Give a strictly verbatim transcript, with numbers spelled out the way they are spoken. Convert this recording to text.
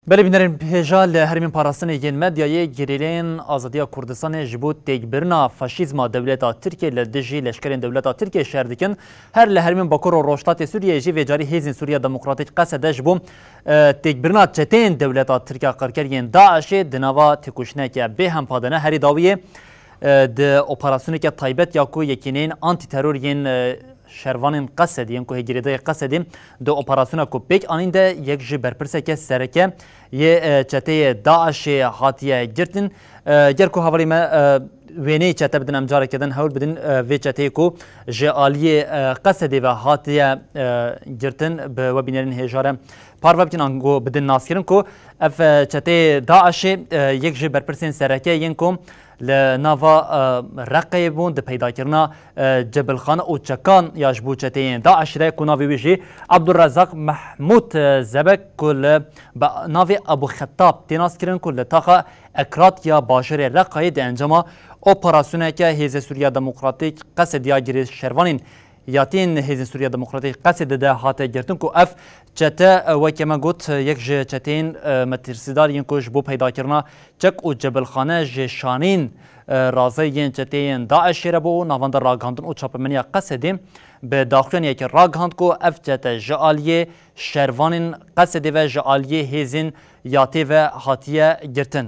Belê bînerên hêja li herêmên parastinê yên medyayê, gerîleyên Azadiya Kurdistanê ji bo têkbirina faşîzma dewleta Tirkiyê li dijî leşkerên dewleta Tirkiyê şer dikin. Her li herêmên Bakur û Rojhilatê Sûriyeyê jî vê carî Hêzên Sûriya Demokratîk, Qesede, ji bo, e, têkbirina çeteyên dewleta Tirk ya qirker yên DAIŞê di nava têkoşîneke bêhempa de ne. Herî dawiyê, e, di operasyoneke taybet ya ku yekîneyên antîteror yên, e, şervanên Qesedê yên ku hêgirêdayê Qesedê di operasyona ku pêk anîn de yek ji berpirseke sereke yê, e, çeteyê DAIŞê hatiye girtin. E, ger ku hevalê me, e, wêneyê çete bidin, em careke din hewl bidin, e, vê çeteyê ku ji aliyê, e, Qesedê ve hatiye, e, girtin, bi we bînerên hêja re parve bikin, ango bidin naskirin ku ev, e, çeteyê DAIŞê, e, yek ji berpirsên sereke yên ku li nava, e, Reqeyê bûn di peydakirina, e, cebilxane û çekan ya ji bo çeteyên DAIŞ re ku navê wî jî Abdurrezak Mehmûd, e, Zebek ku li bi navê Abu Xettab tê naskirin ku li taxa Ekrat ya bajarê Reqayê di encama operasyoneke Hêzê Sûriya Demokratîk Qesedê ya girê şervanên yatiyên Hêzên Sûriya Demokratîk Qesedê de hate girtin ku ev çete, e, weke me got, yek ji çeteyên, e, metirsîdar yên ku ji bo peydakirina çek û cebilxane ji şanîn, e, razeyên çeteyên DAIŞê re bû û navenda ragihandin û çapemeniya Qesedê bi daxuyaniyekê ragihand ku ev çete ji aliyê şervanên Qesedê ve ji aliyê hêzên yatê ve hatiye girtin.